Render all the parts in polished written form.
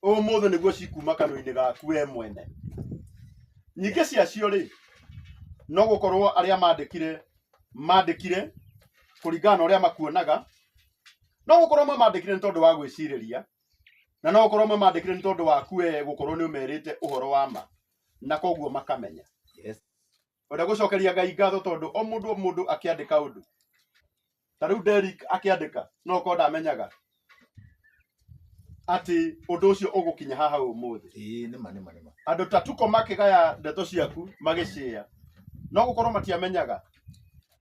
Ũmũthĩ nĩguo cikuma kanua-inĩ gaku we mwene. Nyingĩ ciacio rĩ, no gũkorwo arĩa mandĩkire mandĩkire kũringana na ũrĩa makuonaga, no gũkorwo mamandĩkire nĩ tondũ wa gwĩcirĩria, na no gũkorwo mamandĩkire nĩ tondũ waku we gũkorwo nĩ ũmerĩte ũhoro wa ma, na koguo makamenya. Yes. Wenda gũcokeria Ngai ngatho tondũ o mũndũ o mũndũ akĩandĩka ũndũ. Ta rĩu Derrick akĩandĩka no ũkorwo ndamenyaga atĩ ũndũ ũcio ũgũkinya haha ũmũthĩ. Ĩĩ nĩma nĩma nĩma. Andũ ta Tuko makĩgaya ndeto ciaku magĩcĩa no gũkorwo matiamenyaga.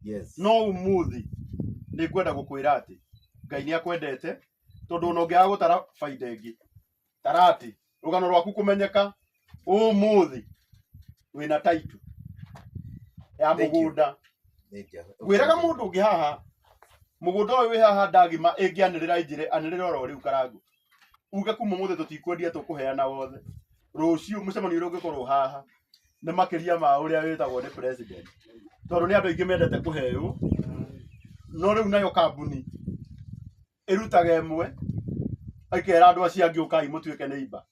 Yes. No ũmũthĩ nĩ ngwenda gũkwĩra atĩ Ngai nĩ akwendete tondũ ona ũngĩaga gũtara baida ĩngĩ tara atĩ rũgano rwaku kũmenyeka ũmũthĩ wĩna title ya Thank you. mũgũnda. Thank you. Ngwĩraga mũndũ ũngĩ haha mũgũnda ũyũ wĩ haha ndagima ĩngĩanĩrĩra ĩnjĩre anĩrĩra oro rĩu Karangu uge kuma ũmũthĩ tũtikwendia tũkũheana wothe rũciũ mũcemanio ũrĩa ũngĩkorwo haha nĩ makĩria ma ũrĩa wĩtagwo nĩ president tondũ nĩ andũ aingĩ mendete kũheo no rĩu nayo kambuni ĩrutaga ĩmwe ĩkera andũ acio angĩ ũkai mũtuĩke nĩ imba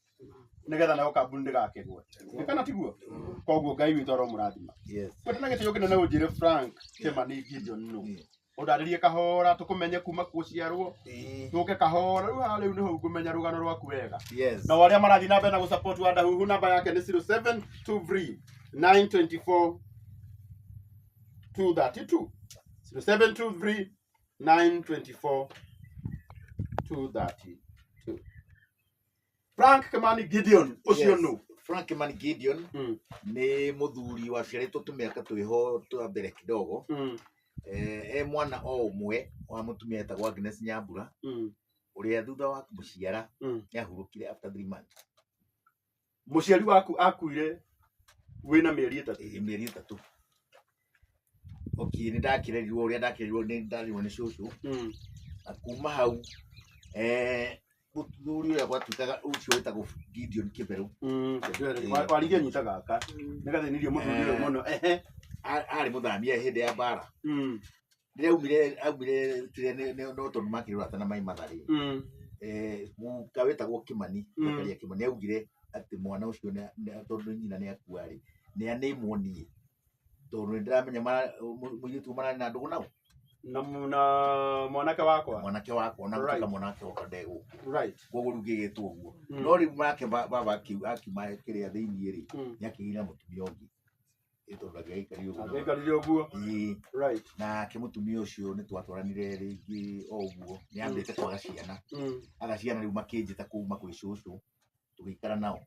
nĩgetha nayo kambuni ndĩgakĩgwe. Nĩ kana tiguo? Koguo Ngai witũ aromũrathima. Yes. Kwenda na gĩtĩo kĩnene ũnjĩre Frank Kĩmani Gideon nũ. Ũndarĩrie kahora tũkũmenye kuma gũciarwo Ĩĩ. tũke kahora rĩu haha rĩu nĩho ngũmenya rũgano rwaku wega. Yes. Na arĩa marathiĩ na mbere na gũsupport Wandahuhu namba yake nĩ 0723 924 232 0723 924 232. Frank Kimani Gideon ũcio Yes. nũ? Frank Kimani Gideon nĩ mũthuri waciarĩtwo tũmĩaka twĩho twa mbere kidogo. E mwana o ũmwe wa mũtumia etagwo Agnes Nyambura ũrĩa thutha wa kũmũciara nĩahurũkire after 3 months. Mũciari waku akuire wĩna mĩeri 3. Ĩĩ, mĩeri 3. Okay, nĩ ndakĩrerirwo ũrĩa ndakĩrerirwo nĩ ndarerirwo nĩ cũcũ na kuma hau mũthuri ũrĩa gwatuĩkaga ũcio wĩtagwo Gideon Kĩberũ. Warigie nyita gaka nĩgathĩnirie mũthuri ũyũ mũno. Ehe. Arĩ mũthamia hĩndĩ ya mbara. Rĩrĩa aumire kĩrĩa no tondũ makĩrĩ ũrata na Mai Matharĩ. Guka wĩtagwo Kĩmani, Zakaria Kĩmani augire atĩ mwana ũcio tondũ nyina nĩ akua rĩ, nĩ anĩmwo niĩ tondũ nĩ ndĩramenya mũirĩtu mararĩ na ndũgũ nao. Na mwanake wakwa. Mwanake wakwa na gũtuĩka mwanake wakwa ndegũkũ. Koguo rĩu ngĩgĩtwo ũguo. No rĩu nake baba akiuma kĩrĩa thĩiniĩ rĩ, nĩ akĩgĩire na mũtumia ũngĩ. Ĩ tondũ angĩgĩikarire ũguo. Angĩikarire ũguo. Ĩĩ. Nake mũtumia ũcio nĩ twatwaranire rĩngĩ o ũguo, nĩ ambĩte kwaga ciana. Aga ciana rĩu makĩnjĩta kuma kwĩ cũcũ, tũgĩikara nao.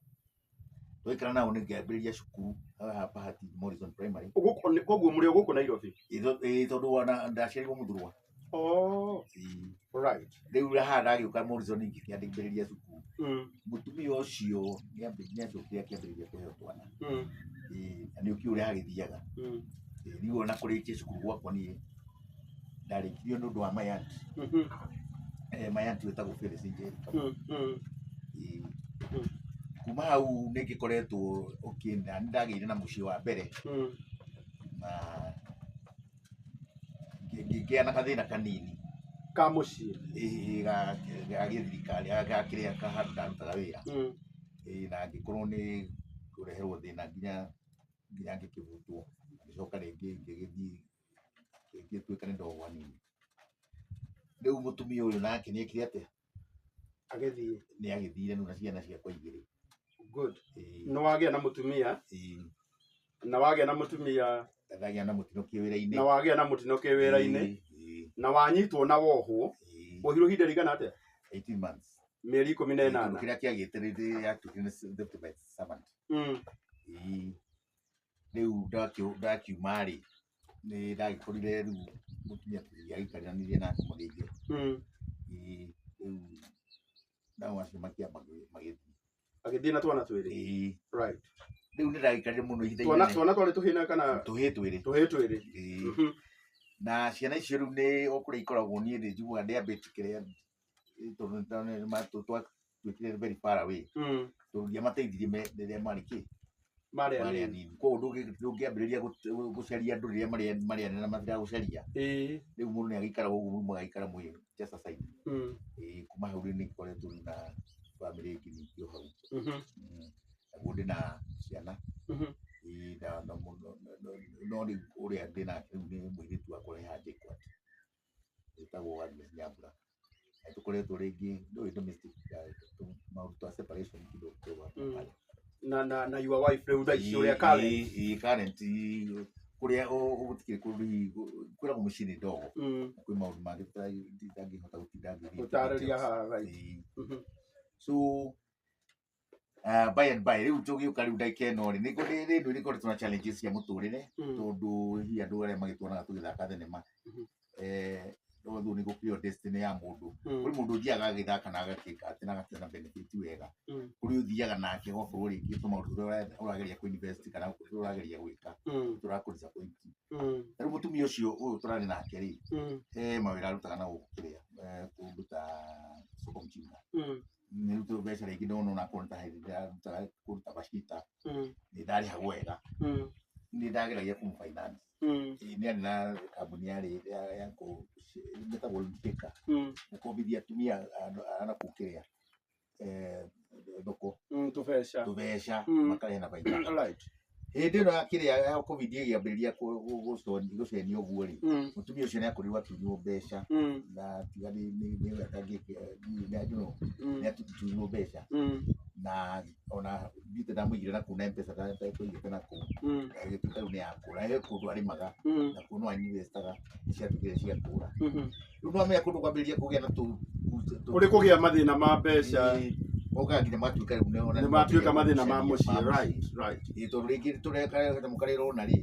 Tũgĩikara nao nĩ ngĩambĩrĩria cukuru haha Bahati Morrison Primary. Koguo mũrĩ o gũkũ Nairobi? Ĩĩ, tondũ ona ndaciarirwo Mũthurwa. Oh, right. Rĩu haha ndagĩũka Morrison ngĩkĩambĩrĩria cukuru. Mũtumia ũcio nĩacokire akĩambĩrĩria kũheo twana. Ĩĩ, na nĩ ũkĩũĩ ũrĩa hagĩthiaga. Ĩĩ, rĩu ona kũrĩkia cukuru gwakwa niĩ ndarĩkirie nĩ ũndũ wa my aunt. My aunt wĩtagwo Phyllis Njeri. Ĩĩ. Kuma hau nĩ ngĩkoretwo okay, na nĩ ndagĩire na mũciĩ wa mbere na ngĩgĩa na gathĩna kanini. Ka mũciĩ. Ĩĩ, ga gĩthirikari ga kĩrĩa ka handũ ndarutaga wĩra. Ĩĩ, na ngĩkorwo nĩ kũreherwo thĩna nginya ngĩkĩbutwo. Ngĩcoka rĩngĩ ngĩgĩthiĩ ngĩtuĩka nĩ ndogo hanini. Rĩu mũtumia ũyũ nake nĩ ekire atĩa? Agĩthiĩ. Nĩ agĩthire rĩu na ciana ciakwa igĩrĩ. Good. Ĩĩ. Nĩ wagĩa na mũtumia. Ĩĩ. Na wagĩa na mũtumia. Ndagĩa na mũtino kĩwĩra-inĩ. Na wagĩa na mũtino kĩwĩra-inĩ. Ĩĩ. Na wanyitwo na wohwo. Ĩĩ. Wohirwo ihinda rĩigana atĩa? 18 months. Mĩeri 18. Kĩrĩa kĩagĩte nĩ yatuĩkire nĩ deputy servant. Ĩĩ. Rĩu ndakiuma rĩ, nĩ ndagĩkorire rĩu mũtumia tũtiagĩikaranirie nake rĩngĩ. Ĩĩ, rĩu nao acio makĩamba magĩthiĩ. Agĩthiĩ na twana twĩrĩ. Ĩĩ. Right. Rĩu nĩ ndagĩikarire mũno ihinda Twana inene. twana twarĩ tũhĩĩ na kana Tũhĩĩ twĩrĩ. Tũhĩĩ twĩrĩ. Ĩĩ. Na ciana icio rĩu nĩ o kũrĩa ikoragwo niĩ nĩ njiguaga ndĩambĩtie kĩrĩa tondũ twatuĩkire very far away. Tondũ ndiamateithirie rĩrĩa marĩ kĩ? Marĩ Marĩ anini. anini. Koguo ndũngĩambĩrĩria gũcaria andũ rĩrĩa marĩ anene na matiragũcaria. Rĩu mũndũ nĩ agĩikaraga ũguo mũgagĩikara mwĩ just aside. Ĩĩ, kuma hau rĩu nĩ ngoretwo na Bamĩrĩ ĩngĩ ningĩ o hau. Naguo ndĩna ciana. Ĩĩ, no rĩu ũrĩa ndĩnake rĩu nĩ mũirĩtu wakwa ũrĩa haha JKUAT, wĩtagwo Agnes Nyambura. Na tũkoretwo rĩngĩ ndũĩ domestic maũndũ twa separation kidogo kidogo hapa na pale. Na your wife rĩu thaa ici ũrĩa current? Ĩĩ, current kũrĩa gũtikĩrĩ kũndũ hihi kwĩragwo mũciĩ nĩ ndogo. Kwĩ maũndũ mangĩ itangĩhota gũtinda ngĩthiĩ into gũtarĩria details. Haha, right. Ĩĩ. So by and by rĩu tũgĩũka rĩu ndagĩka ĩno rĩ, nĩ nĩkoretwo na challenges cia mũtũrĩre, tondũ hihi andũ arĩa magĩtuonaga tũgĩthaka thenema, no thũ nĩ gũkĩo destiny ya mũndũ. Kũrĩ mũndũ ũthiaga agĩthaka na agakĩka atĩ na agakĩona benefit wega. Kũrĩ ũthiaga nake ũgakorwo rĩngĩ tũmaũndũ tũrĩa ũrageria kũ invest kana tũrĩa ũrageria gwĩka tũrakũ disappoint. Rĩu mũtumia ũcio ũyũ tũrarĩ nake rĩ, he mawĩra arutaga na gũkũ kĩrĩa, kũndũ ta soko mjinga. Nĩ rutwo mbeca rĩngĩ ndona onakorwo nĩ ta hĩndĩ ndĩrarutaga kũndũ ta Bashita, nĩ ndarĩhagwo wega. Nĩ ndageragia kũmũ finance. Ĩĩ, nĩ arĩ na kambuni yarĩ ya ĩtagwo Mkeka, gũkombithia atumia a nakũu kĩrĩa, thoko. Tũbeca. Tũbeca, makarĩha na baita. Hĩndĩ ĩno ya kĩrĩa ya COVID ĩgĩambĩrĩria gũcenio ũguo rĩ, mũtumia ũcio nĩ akorirwo akĩnyuo mbeca, na tiga nĩ ũrĩa atangĩka, nĩ I don't know, nĩ atunywo mbeca. Na ona thiĩte ndamũigĩra na kũu na M-Pesa tũigĩte na kũu, agĩtuĩka rĩu nĩ yakũra. He kũndũ arĩmaga, na kũu no ainvestaga, nĩ ciatuĩkire cia kũra. Rĩu nĩwamenya kũndũ kwambĩrĩria kũgĩa na Kũrĩ kũgĩa mathĩna ma mbeca. Ĩĩ, mokaga nginya matuĩka rĩu nĩ ona nĩ matuĩka mathĩna ma mũciĩ. Ma mũciĩ. Right. Ĩĩ, tondũ rĩngĩ tũreka kanyamũ karĩa ũrona rĩ,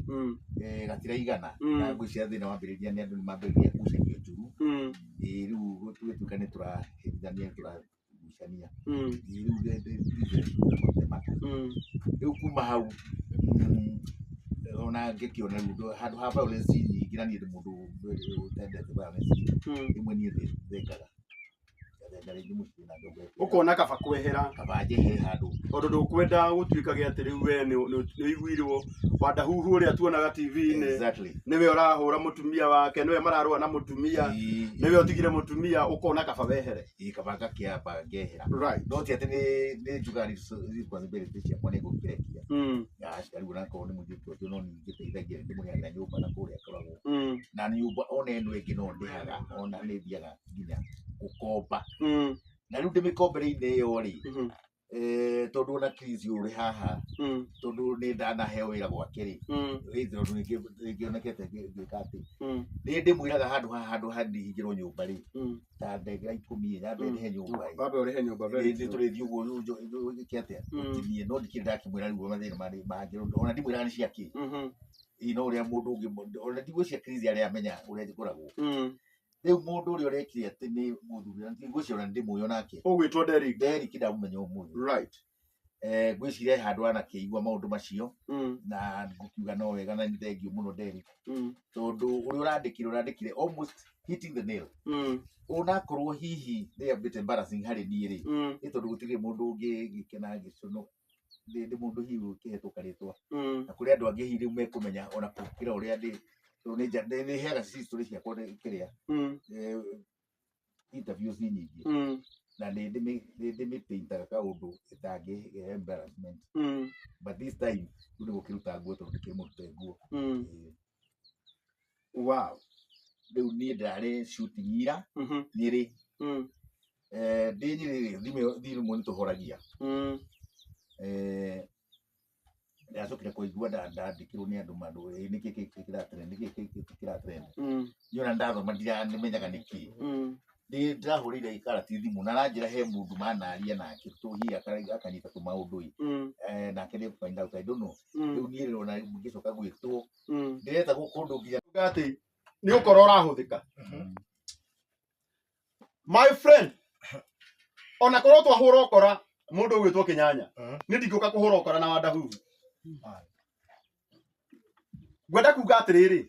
gatiraigana. Na ngwĩciria thĩna wambĩrĩria nĩ andũ nĩ mambĩrĩria ngucanio njũru. Ĩĩ, rĩu tũgĩtuĩka nĩ tũrahĩtithania, nĩ tũragucania. Ĩĩ, rĩu ndĩ- Rĩu kuma hau, ona ngĩkĩona rĩu handũ ha violence nyingĩ, na niĩ ndĩ mũndũ ũtendete violence, rĩmwe niĩ thengaga. Ngathenga rĩngĩ mũciĩ na ngauga atĩ Ũkona kaba kwehera. Kaba njehere handũ. Tondũ ndũkwenda gũtuĩkage atĩ rĩu we nĩ ũiguirwo Wandahuhu ũrĩa tuonaga TV-inĩ. Nĩwe ũrahũra mũtumia wake, nĩwe mararũa na mũtumia, nĩwe ũtigire mũtumia, ũkona kaba wehere. Ĩĩ, kaba ngakĩamba ngehera. No ti atĩ nĩ njugaga responsibility ciakwa nĩ ngũkĩrekia. Aca, rĩu onakorwo nĩ mũirĩtu ũcio no ningĩteithagia, nĩ ndĩmũrĩhagĩra nyũmba na kũrĩa akoragwo. Na nyũmba ona ĩno ĩngĩ no ndĩhaga, ona nĩ thiaga nginya gũkomba. Na rĩu ndĩmĩkombereire ĩyo rĩ, tondũ ona Chris ũrĩ haha, tondũ nĩ ndanaheo wĩra gwake rĩ, ĩ, tondũ nĩngĩonekete ngĩka atĩ, nĩ ndĩmwĩraga handũ haha, handũ ha ndihingĩrwo nyũmba rĩ, ta ndengera 10 nyambe ndĩhe nyũmba ĩ. Wambe ũrĩhe nyũmba, very Nĩ true. tũrĩthiĩ ũguo rĩu njũke atĩa? Ũtinie, no ndikĩrĩ ndakĩmwĩra rĩu mathĩna mangĩ, ona ndimwĩraga nĩ cia kĩ. Ĩ, no ũrĩa mũndũ ũngĩ, ona ndigwĩciria Chris arĩa amenya ũrĩa ngoragwo. Rĩu mũndũ ũrĩa ũrekire atĩ nĩ mũthuri, na ngwĩciria ona nĩndĩmũĩ onake. Ũgwĩtwo Derrick. Derrick ndamũmenya ũmũthĩ. Ngwĩciria he handũ anakĩigua maũndũ macio, na ngũkiuga no wega na nĩ thengiũ mũno Derrick. Tondũ ũrĩa ũrandĩkire almost hitting the nail. Onakorwo hihi nĩ a bit embarrassing harĩ niĩ rĩ, nĩ tondũ gũtirĩ mũndũ ũngĩgĩkena ngĩcono. Ndĩ mũndũ hihi ũkĩhetwo karĩtwa. Na kũrĩ andũ angĩ hihi rĩu mekũmenya ona gũkĩra ũrĩa ndĩ. Tondũ nĩ heaga story ciakwa kĩrĩa. Interviews nyingĩ. Na nĩ ndĩmĩpaintaga kaũndũ ĩtangĩ embarrassment. But this time rĩu nĩ gũkĩruta nguo tondũ ndĩkĩrĩ mũrute nguo. Wow. Rĩu niĩ ndĩrarĩ shooting ira, Nyĩrĩ. Ndĩ Nyĩrĩ rĩ, thimũ nĩ tũhoragia. Ndacokire kũigua ndandĩkirwo nĩ andũ mandũ, nĩkĩ kĩ kĩratrend, nĩkĩ kĩ kĩratrend. Niĩ ona ndathoma ndimenyaga nĩkĩ. Nĩ ndĩrahũrĩire Karati thimũ na aranjĩra he mũndũ manaria nake hihi akanyita tũmaũndũ ĩ. Nake nĩ find out, I don't know. Rĩu niĩ rĩ, ona ngĩcoka gwĩtwo, ndĩretagwo kũndũ nginya Uga atĩ nĩ ũkora ũrahũthĩka. My friend, ona korwo twahũra ũkora mũndũ ũgwĩtwo Kĩnyanya, nĩ ndingĩũka kũhũra ũkora na Wandahuhu. Ngwenda kuga atĩrĩrĩ,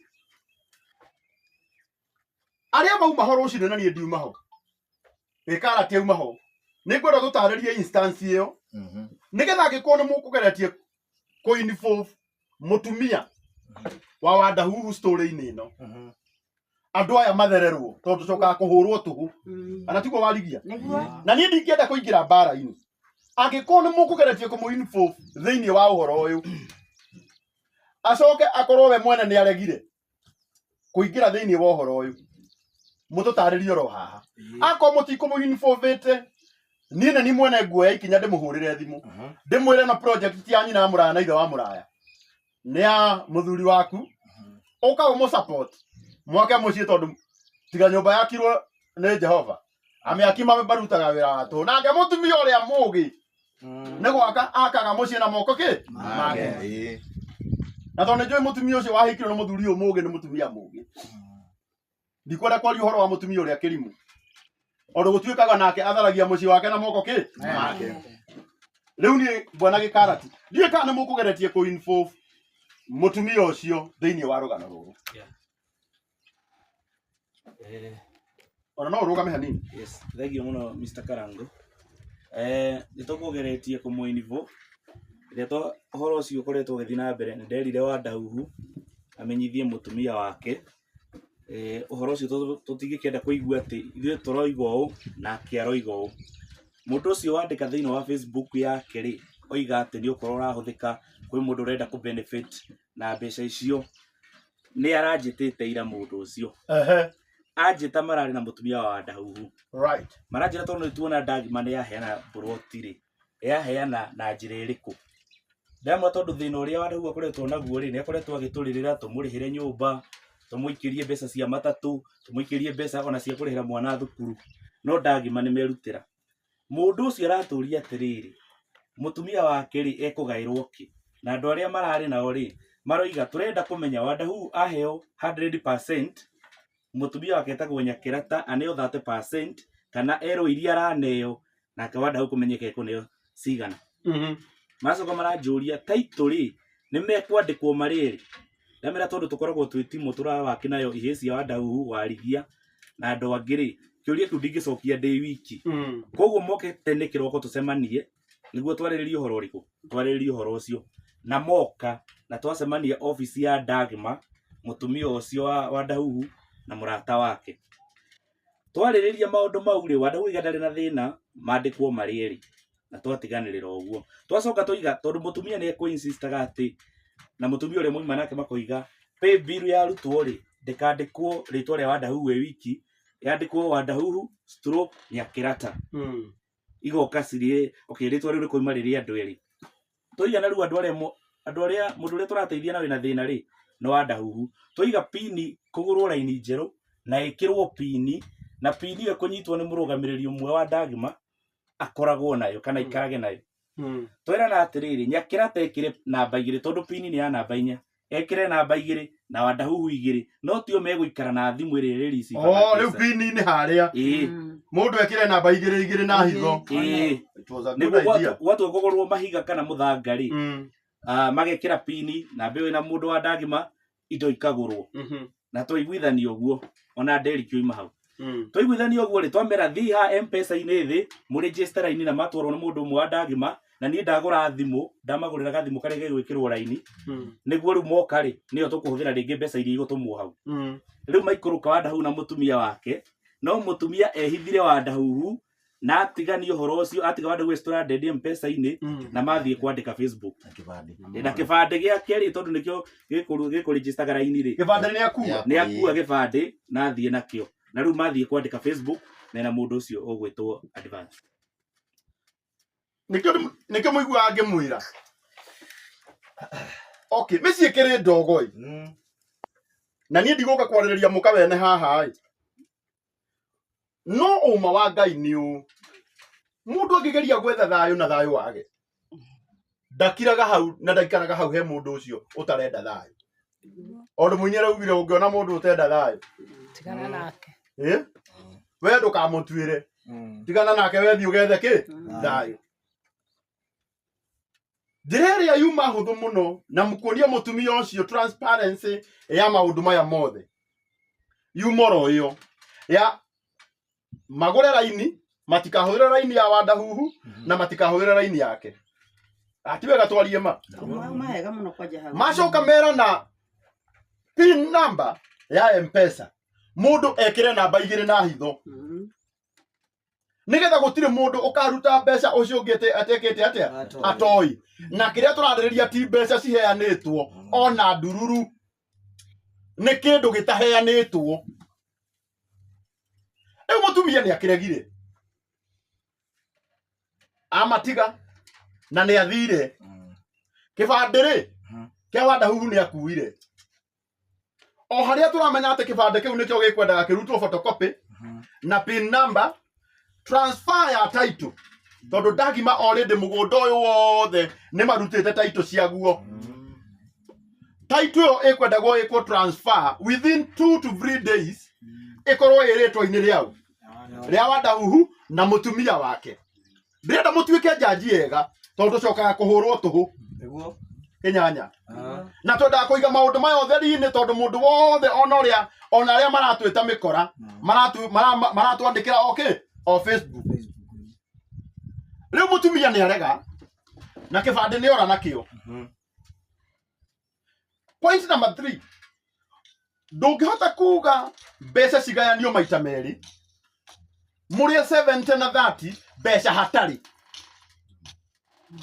arĩa mauma ho rũcinĩ na niĩ ndiuma ho, Gĩkarati auma ho, nĩ ngwenda tũtarĩrie instance ĩyo, nĩgetha angĩkorwo nĩ mũkũgeretie kũ involve mũtumia wa Wandahuhu story-inĩ ĩno, Andũ aya mathererwo tondũ tũcokaga kũhũrwo tũhũ. Kana tiguo warigia? Nĩguo. Na niĩ ndingĩenda kũingĩra mbara-inĩ. Angĩkorwo nĩ mũkũgeretie kũmũ-involve thĩinĩ wa ũhoro ũyũ, acoke akorwo we mwene nĩ aregire kũingĩra thĩinĩ wa ũhoro ũyũ, mũtũtarĩrie oro haha. Akorwo mũtikũmũ-involvĩte, niĩ nĩ niĩ mwene nguoya ikinya ndĩmũhũrĩre thimũ ndĩmwĩre no project ti ya nyina wa mũraya na ithe wa mũraya, nĩ ya mũthuri waku, ũka ũmũ support mwake mũciĩ, tondũ tiga nyũmba yakirwo nĩ Jehova, amĩaki marutaga wĩra wa tũhũ. Nake mũtumia ũrĩa mũgĩ nĩ gwaka akaga mũciĩ na moko kĩ make. Na tondũ nĩ njũĩ mũtumia ũcio wahikirwo nĩ mũthuri ũyũ mũgĩ nĩ mũtumia mũgĩ, ndikwenda kwaria ũhoro wa mũtumia ũrĩa kĩrimũ, tondũ gũtuĩkaga nake atharagia mũciĩ wake na moko kĩ make. Rĩu niĩ bwana gĩkarati, ndiũĩ kana nĩ mũkũgeretie kũ involve mũtumia ũcio thĩinĩ wa rũgano rũrũ. Ona no ũrũgame hanini. Yes, thank you mũno Mr. Karango. Nĩ tũkũgeretie kũmũinivo rĩrĩa ũhoro ũcio ũkoretwo ũgĩthiĩ na mbere. Nĩ nderire Wandahuhu amenyithie mũtumia wake ũhoro ũcio, tũtingĩkĩenda kũigua atĩ ithuĩ tũroiga ũũ nake aroiga ũũ. Mũndũ ũcio wandĩka thĩinĩ wa Facebook yake rĩ, oiga atĩ nĩ ũkorwo ũrahũthĩka kwĩ mũndũ ũrenda kũ benefit na mbeca icio. Nĩ aranjĩtĩte ira mũndũ ũcio. Anjĩta mararĩ na mũtumia wa Wandahuhu. Maranjĩra tondũ nĩ tuona ndagima nĩ yaheana mburoti rĩ, yaheana na njĩra ĩrĩkũ? Ndamwĩra tondũ thĩna ũrĩa Wandahuhu akoretwo naguo rĩ, nĩ akoretwo agĩtũrĩrĩra tũmũrĩhĩre nyũmba, tũmũikĩrie mbeca cia matatũ, tũmũikĩrie mbeca ona cia kũrĩhĩra mwana thukuru, no ndagima nĩ merutĩra. Mũndũ ũcio aratũria atĩrĩrĩ, mũtumia wake rĩ, ekũgaĩrwo kĩ? Na andũ arĩa mararĩ nao rĩ, maroiga tũrenda kũmenya Wandahuhu aheo 100%, mũtumia wake etagwo Nyakĩrata aneo 30% kana erwo iria araneo, nake Wandahuhu kũmenyeka ekũneo cigana. Maracoka maranjũria taitũ rĩ, nĩ mekwandĩkwo marĩ erĩ? Ndamera tondũ tũkoragwo twĩ timũ tũrawaki nayo ihĩĩ cia Wandahuhu, Warigia na andũ angĩ rĩ, kĩũria kĩu ndingĩcokia ndĩ wiki. Koguo moke tene kĩroko tũcemanie nĩguo twarĩrĩrie ũhoro ũrĩkũ, twarĩrĩrie ũhoro ũcio. Na moka na twacemania obici ya Dagma, mũtumia ũcio wa Wandahuhu na mũrata wake, twarĩrĩria maũndũ mau rĩ, Wandahuhu oiga ndarĩ na thĩna mandĩkwo marĩ erĩ, na twatiganĩrĩra ũguo. Twacoka twoiga tondũ mũtumia nĩ ekũ-insistaga atĩ na mũtumia ũrĩa mwauma nake makoiga pay bill yarutwo rĩ, ndĩkandĩkwo rĩtwa rĩa Wandahuhu ĩ wiki, yandĩkwo Wandahuhu stroke Nyakĩrata. Igoka cirĩ okay, rĩtwa rĩu rĩkoima rĩrĩ andũ erĩ. Twoiga na rĩu andũ arĩa andũ arĩa mũndũ ũrĩa tũrateithia na wĩna thĩna rĩ, nĩ Wandahuhu. Twoiga pini kũgũrwo raini njerũ na ĩkĩrwo pini, na pini ĩyo ĩkũnyitwo nĩ mũrũgamĩrĩri ũmwe wa Dagma akoragwo nayo kana aikarage nayo. Twerana atĩrĩrĩ, Nyakĩrata ekĩre namba igĩrĩ tondũ pini nĩ ya namba inya, ekĩre namba igĩrĩ na Wandahuhu igĩrĩ, no tio megũikara na thimũ ĩrĩa ĩrĩ receive. Oh, rĩu pini-inĩ harĩa mũndũ ekĩre namba igĩrĩ igĩrĩ na hitho. It was a good Nĩguo idea. gwatua kũgũrwo mahiga kana mũthanga rĩ, magekĩra pini namba ĩyo ĩna mũndũ wa Dagima, indo ikagũrwo. Na twaiguithania ũguo, ona Derrick oima hau, twaiguithania ũguo rĩ, twamera thiĩ haha M-Pesa-inĩ thĩ mũregister raini na matwarwo nĩ mũndũ ũmwe wa Dagima, na niĩ ndagũra thimũ, ndamagũrĩra gathimũ karĩa gegwĩkĩrwo raini, nĩguo rĩu moka rĩ, nĩyo tũkũhũthĩra rĩngĩ mbeca iria igũtũmwo hau. Rĩu maikũrũka Wandahuhu na mũtumia wake, no mũtumia ehithire Wandahuhu na atigania ũhoro ũcio, atiga Wandahuhu stranded M-Pesa-inĩ na mathiĩ kwandĩka Facebook na kĩbandĩ. Na kĩbandĩ gĩake rĩ, tondũ nĩkĩo gĩkũregistaga raini rĩ, Kĩbandĩ nĩ akua. Nĩ akua gĩbandĩ na athiĩ nakĩo, na rĩu mathiĩ kwandĩka Facebook mena mũndũ ũcio ũgwĩtwo Advance. Nĩkĩo mũiguaga ngĩmwĩra, okay, mĩciĩ ĩkĩrĩ ndogo ĩ. Na niĩ ndigũka kwarĩrĩria mũka wene haha ĩ, no ũma wa Ngai nĩ ũũ, mũndũ angĩgeria gwetha thayũ na thayũ wage, ndakiraga hau na ndaikaraga hau he mũndũ ũcio ũtarenda thayũ. Ondũ mũini araugire ũngĩona mũndũ ũtenda thayũ, tigana nake. Ĩ we ndũkamũtuĩre, tigana nake, wethiĩ ũgethe kĩ thayũ. Njĩra ĩrĩa yuma hũthũ mũno na kuonia mũtumia ũcio transparency ya maũndũ maya mothe yuma oro ĩyo ya magũre raini, matikahũthĩre raini ya Wandahuhu na matikahũthĩre raini yake. Ati wega twarie ma. Mahega mũno kwanja hau. Macoka merana pin number ya M-Pesa. Mũndũ ekĩre namba igĩrĩ na hitho. Nĩgetha gũtirĩ mũndũ ũkaruta mbeca ũcio ũngĩ atekĩte atĩa atoi. Na kĩrĩa tũrarĩrĩria ti mbeca ciheanĩtwo ona ndururu. Nĩ kĩndũ gĩtaheanĩtwo. Rĩu mũtumia nĩ akĩregire. Amatiga na nĩ athire. Kĩbandĩ rĩ kĩa Wandahuhu nĩ akuire. O harĩa tũramenya atĩ kĩbandĩ kĩu nĩkĩo gĩkwendaga kĩrutwo photocopy na pin number transfer ya title tondũ ndagima already mũgũnda ũyũ wothe nĩ marutĩte title ciaguo. Title ĩyo ĩkwendagwo ĩkwo transfer within 2 to 3 days ĩkorwo ĩ rĩtwa-inĩ rĩao rĩa Wandahuhu na mũtumia wake. Ndĩrenda mũtuĩke njanji ega tondũ tũcokaga kũhũrwo tũhũ Nĩguo. kĩnyanya. Na twendaga kũiga maũndũ maya ũtheri-inĩ tondũ mũndũ wothe ona ũrĩa ona arĩa maratwĩta mĩkora maratwandĩkĩra o kĩ o Facebook. Rĩu mũtumia nĩ arega na kĩbandĩ nĩ ora nakĩo. Point number 3, ndũngĩhota kuga mbeca cigayanio maita merĩ mũrĩe 70 na 30 mbeca hatarĩ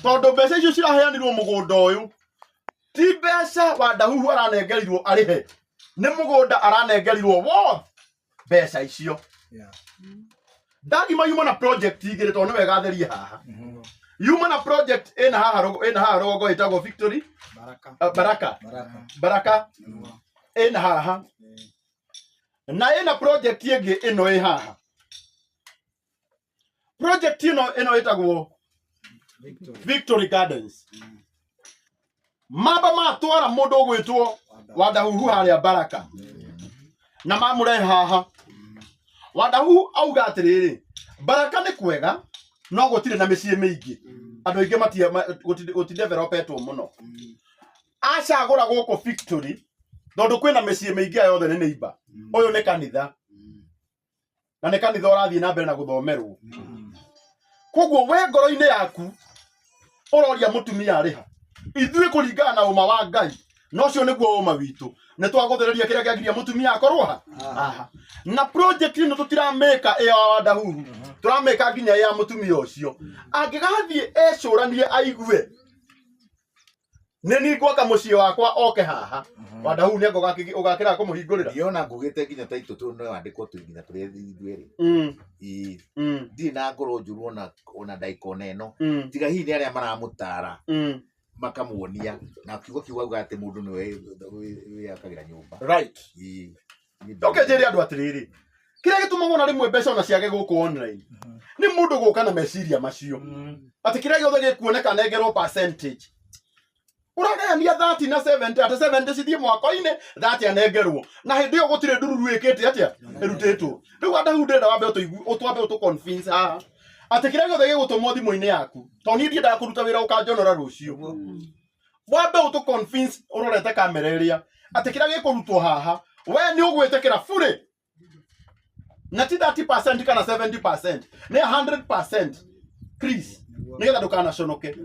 tondũ mbeca icio ciraheanirwo mũgũnda ũyũ ti mbeca Wandahuhu aranengerirwo arĩhe nĩ mũgũnda aranengerirwo worth mbeca icio. Ndagima yuma na project igĩrĩ tondũ nĩ wega therie haha. Yuma na project ĩna haha ĩna haha rũgongo ĩtagwo Victory Baraka. Baraka. Baraka. Baraka ĩna haha na ĩna project ĩngĩ ĩno ĩ haha. Project ĩno ĩtagwo Victory. Victory Gardens. Mamba matwara mũndũ ũgwĩtwo Wandahuhu harĩa Baraka na mamũrehe haha. Wandahuhu auga atĩrĩrĩ, Baraka nĩ kwega no gũtirĩ na mĩciĩ mĩingĩ andũ aingĩ gũtidevelopetwo mũno. Acagũra gũkũ Victory tondũ kwĩna mĩciĩ mĩingĩ aya yothe nĩ neighbor. Ũyũ nĩ kanitha na nĩ kanitha ũrathiĩ na mbere na gũthomerwo. Koguo we ngoro-inĩ yaku ũroria mũtumia arĩha. Ithuĩ kũringana na ũma wa Ngai na ũcio nĩguo ũma witũ nĩ twagũthereria kĩrĩa kĩagiria mũtumia akorwo ha haha. Na project ĩno tũtiramĩka ĩ ya Wandahuhu, tũramĩka nginya ya mũtumia ũcio. Angĩgathiĩ ecũranie aigue nĩ niĩ ngwaka mũciĩ wakwa oke haha, Wandahuhu nĩ ũgakĩra kũmũhingũrĩra. Ndiona ngugĩte nginya taitũ tu no yandĩkwo tu nginya tũrĩ ithuĩ erĩ. Ndirĩ na ngoro njũru ona ndagĩka ona ĩno. Tiga hihi nĩ arĩa maramũtara makamuonia na kiugo kiu auga atĩ mũndũ nĩwe wĩyakagĩra nyũmba. Right. Ndoke njĩre andũ atĩrĩrĩ, kĩrĩa gĩtũmaga ona rĩmwe mbeca ona ciage gũkũ online nĩ mũndũ gũka na meciria macio atĩ kĩrĩa gĩothe gĩkuoneka nengerwo percentage. Ũragayania 30 na 70 atĩ 70 cithiĩ mwako-inĩ 30 anengerwo na hĩndĩ ĩyo gũtirĩ ndururu ĩkĩte atĩa ĩrutĩtwo. Rĩu Wandahuhu ndĩrenda wambe ũtwambe ũtũ convince haha atĩ kĩrĩa gĩothe gĩgũtũmwo thimũ-inĩ yaku tondũ niĩ ndiendaga kũruta wĩra ũkanjonora rũciũ. Wambe ũtũ convince ũrorete kamera ĩrĩa atĩ kĩrĩa gĩkũrutwo haha we nĩ ũgwĩtĩkĩra fully na ti 30% kana 70% nĩ 100% Chris nĩgetha ndũkanaconoke.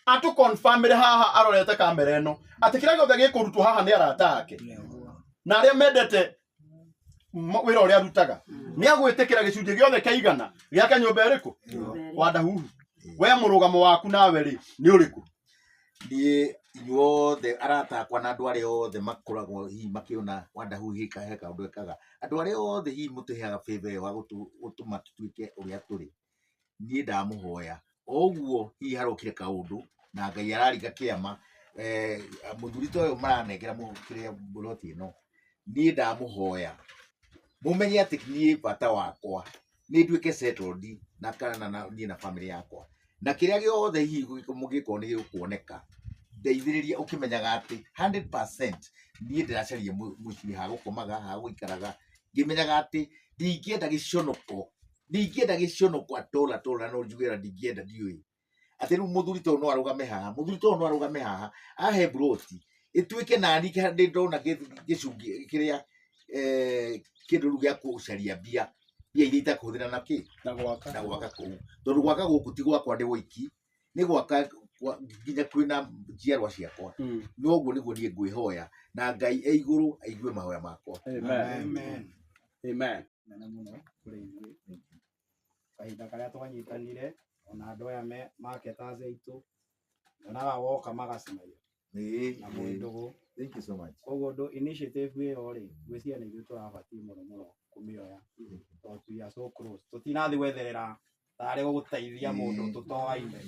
Atũ confirmĩre haha arorete kamera ĩno atĩ kĩrĩa gĩothe gĩkũrutwo haha nĩ arata ake na arĩa mendete wĩra ũrĩa arutaga nĩ agwĩtĩkĩra gĩcunjĩ gĩothe kĩa igana gĩake nyũmba ĩrĩkũ Wandahuhu. We mũrũgamo waku nawe rĩ nĩ ũrĩkũ? Niĩ inyuothe arata akwa na andũ arĩa othe makoragwo hihi makĩona Wandahuhu he kaũndũ ekaga, andũ arĩa othe hihi mũtũheaga favor ĩyo ya gũtũma tũtuĩke ũrĩa tũrĩ, niĩ ndamũhoya o ũguo hihi harokire kaũndũ na Ngai araringa kĩama, mũthuri ta ũyũ maranengera kĩrĩa mburoti ĩno, niĩ ndamũhoya mũmenye atĩ niĩ bata wakwa nĩ nduĩke settled na kana na niĩ na family yakwa na kĩrĩa gĩothe hihi mũngĩkorwo nĩ gĩgũkuoneka ndeithĩrĩria ũkĩmenyaga atĩ 100% niĩ ndĩracaria mũciĩ ha gũkomaga ha gũikaraga ngĩmenyaga atĩ ndingĩenda gĩconoko ndingĩenda gĩconoko at all at all na no njuge ona ndingĩenda ndiũĩ atĩ rĩu mũthuri ta ũyũ no arũgame haha mũthuri ta ũyũ no arũgame haha ahe mburoti ĩtuĩke nani ndĩ ndona gĩcungi kĩrĩa kĩndũ rĩu gĩa gũcaria mbia mbia iria itakũhũthĩra na kĩ Na gwaka. Na gwaka kũu tondũ gwaka gũkũ ti gwakwa ndĩ woiki nĩ gwaka nginya kwĩna njiarwa ciakwa. No ũguo nĩguo niĩ ngwĩhoya na Ngai e igũrũ aigue mahoya makwa. Amen. Amen. Amen. Nene mũno kũrĩ ithuĩ. Kahinda karĩa twanyitanire ona andũ aya maketa aitũ nyonaga woka magacinagia na mwĩ ndũgũ. Thank you so much. Koguo ũndũ initiative ĩyo rĩ, ngwĩciria nĩ ithuĩ tũrabatiĩ mũno mũno kũmĩoya tondũ we are so close. Tũtinathiĩ gwetherera tarĩ gũteithia mũndũ tũtoaine.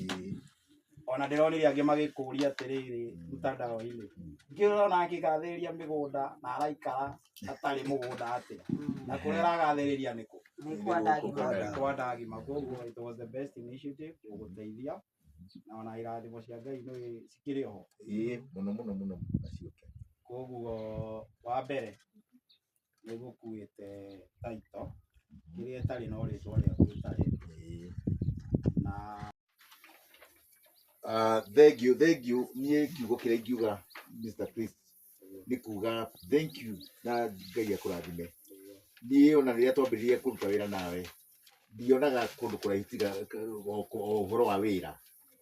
Ona ndĩronire angĩ magĩkũria atĩrĩrĩ mtandao-inĩ, ngĩrona akĩgathĩrĩria mĩgũnda na araikara atarĩ mũgũnda atĩa, na kũrĩa aragathĩrĩria nĩkũ? Nĩ kwa Ndagima. Kwa Ndagima. Koguo it was the best initiative gũgũteithia, na ona irathimo cia Ngai nĩ cikĩrĩ oho. Ĩĩ, mũno mũno mũno naciũke. Koguo wa mbere nĩ gũkuĩte title kĩrĩa ĩtarĩ no rĩtwa rĩaku ĩtarĩ. Na Thank you, thank you. Niĩ kiugo kĩrĩa ingiuga Mr. Chris nĩ kuga thank you na Ngai akũrathime. Niĩ ona rĩrĩa twambĩrĩria kũruta wĩra nawe ndionaga kũndũ kũraihu tiga o ũhoro wa wĩra,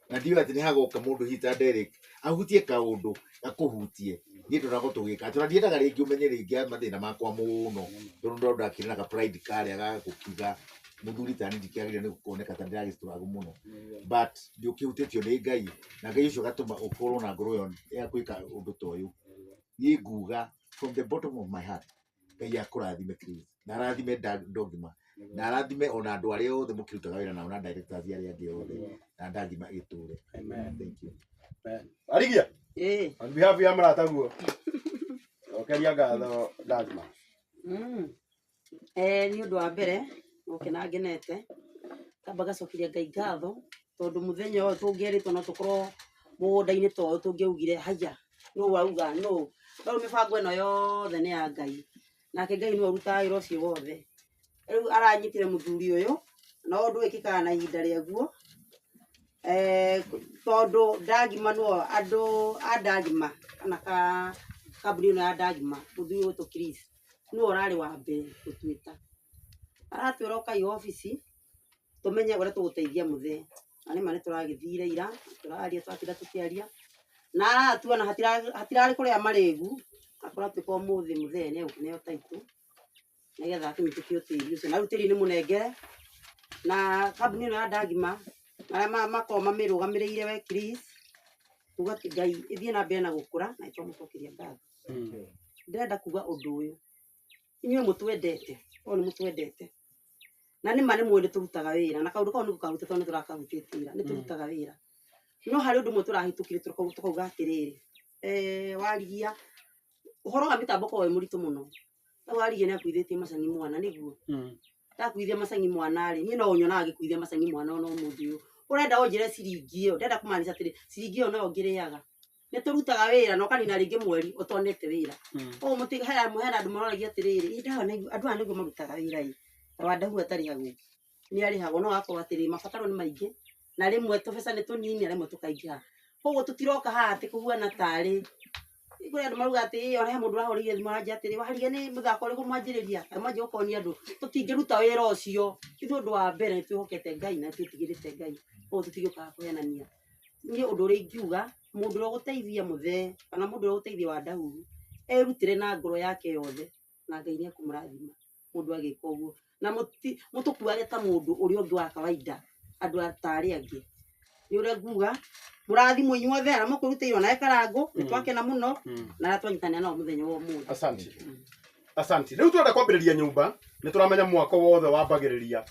na ndiũĩ atĩ nĩ hagoka mũndũ hihi ta Derek ahutie kaũndũ gakũhutie. Niĩ ndonaga tũgĩka atĩ ona ndiendaga rĩngĩ ũmenye rĩngĩ mathĩna makwa mũno, tondũ ndona ndakĩrĩ na ka pride karĩa ga gũkiuga mũthuri ta niĩ ndikĩagĩrĩire nĩ kuoneka ta ndĩragĩ struggle mũno, but nĩ ũkĩhutĩtio nĩ Ngai na Ngai ũcio agatũma ũkorwo na ngoro ĩyo ya gwĩka ũndũ ta ũyũ. Niĩ nguga from the bottom of my heart, Ngai akũrathime Chris, na arathime Ndogima, na arathime ona andũ arĩa othe mũkĩrutaga wĩra nao na directors arĩa angĩ othe, na Ndagima ĩtũre. Amen. Thank you. Arigia, Ĩĩ. on behalf ya mũrataguo, cokeria ngatho Ndagima. Nĩ ũndũ wa mbere gũkena ngenete, kamba ngacokeria Ngai ngatho tondũ mũthenya ũyũ tũngĩerĩtwo no tũkorwo mũgũnda-inĩ ta ũyũ tũngĩaugire haya nũ wauga nũ. No rĩu mĩbango ĩno yothe nĩ ya Ngai, nake Ngai nĩwe ũrutaga wĩra ũcio wothe. Rĩu aranyitire mũthuri ũyũ na ũndũ wĩkĩkaga na ihinda rĩaguo. Tondũ Ndagima no andũ a Ndagima kana kambuni ĩno ya Ndagima, mũthuri ũyũ Chris nĩwe ũrarĩ wa mbere gũtuĩta. Aratwĩra ũkai obici tũmenye ũrĩa tũgũteithia mũthee. Na nĩma nĩtũragĩthire ira, tũraria twatinda tũkĩaria, na aratua na hatirarĩ kũrĩa marĩgu, akũratuĩka ũmũthĩ mũthee nĩegũkĩneo title nĩgetha akĩnyitũkio tĩri ũcio. Na rĩu tĩri nĩ mũnengere na kambuni ĩno ya Ndagima arĩa makoragwo mamĩrũgamĩrĩire we Chris, kuga atĩ Ngai ĩthiĩ na mbere na gũkũra na ĩtwamũcokeria ngatho. Ndĩrenda kuga ũndũ ũyũ, inyuĩ mũtwendete, o nĩ mũtwendete, na nĩma nĩ mũĩ nĩ tũrutaga wĩra, na kaũndũ kau nĩ gũkahutia tondũ nĩ tũrakahutĩtie ira, nĩ tũrutaga wĩra. No harĩ ũndũ ũmwe tũrahĩtũkire tũkauga atĩrĩrĩ, warigia ũhoro wa mĩtambo ũkoragwo wĩ mũritũ mũno. Rĩu warigia nĩ akuithĩtie macangi mwana nĩguo. Ndakuithia macangi mwana rĩ, niĩ no ũnyonaga ngĩkuithia macangi mwana ona ũmũthĩ ũyũ. Ũrenda ũnjĩre ciringi ĩyo, ndĩrenda kũmaanisha atĩrĩ, ciringi ĩyo noyo ngĩrĩaga. Nĩ tũrutaga wĩra na ũkanina rĩngĩ mweri ũtonete wĩra. Koguo hena andũ maroragia atĩrĩrĩ, ĩ ndawa nĩguo, andũ aya nĩguo marutaga wĩra ĩ, Wandahu atarĩhagwo. Nĩ arĩhagwo no agakorwo atĩrĩ mabataro nĩ maingĩ na rĩmwe tũbeca nĩ tũnini na rĩmwe tũkaingĩha. Koguo tũtiroka haha atĩ kũhuana tarĩ kũrĩ andũ marauga atĩ ĩ ona he mũndũ ũrahũrĩire thimũ aranjĩra atĩrĩ warigia nĩ mũthako ũrĩkũ mwanjĩrĩria, mwanjia gũkonia andũ. Tũtingĩruta wĩra ũcio. Ithuĩ ũndũ wa mbere nĩ twĩhokete Ngai na twĩtigĩrĩte Ngai. Koguo tũtingĩũkaga kũhenania. Niĩ ũndũ ũrĩa ingiuga, mũndũ ũrĩa ũgũteithia mũthee kana mũndũ ũrĩa ũgũteithia Wandahuhu erutĩre na ngoro yake yothe na Ngai nĩ ekũmũrathima mũndũ agĩka ũguo. Na mũtũkuage ta mũndũ ũrĩa ũngĩ wa kawaida, andũ ta arĩa angĩ. Nĩ ũrĩa nguga, mũrathimwo inyuothe arĩa mũkũrutĩirwo nawe Karangũ, nĩ twakena mũno na arĩa twanyitanĩra nao mũthenya wa ũmũthĩ. Asante. Asante. Rĩu tũrenda kwambĩrĩria nyũmba, nĩ tũramenya mwako wothe wambagĩrĩria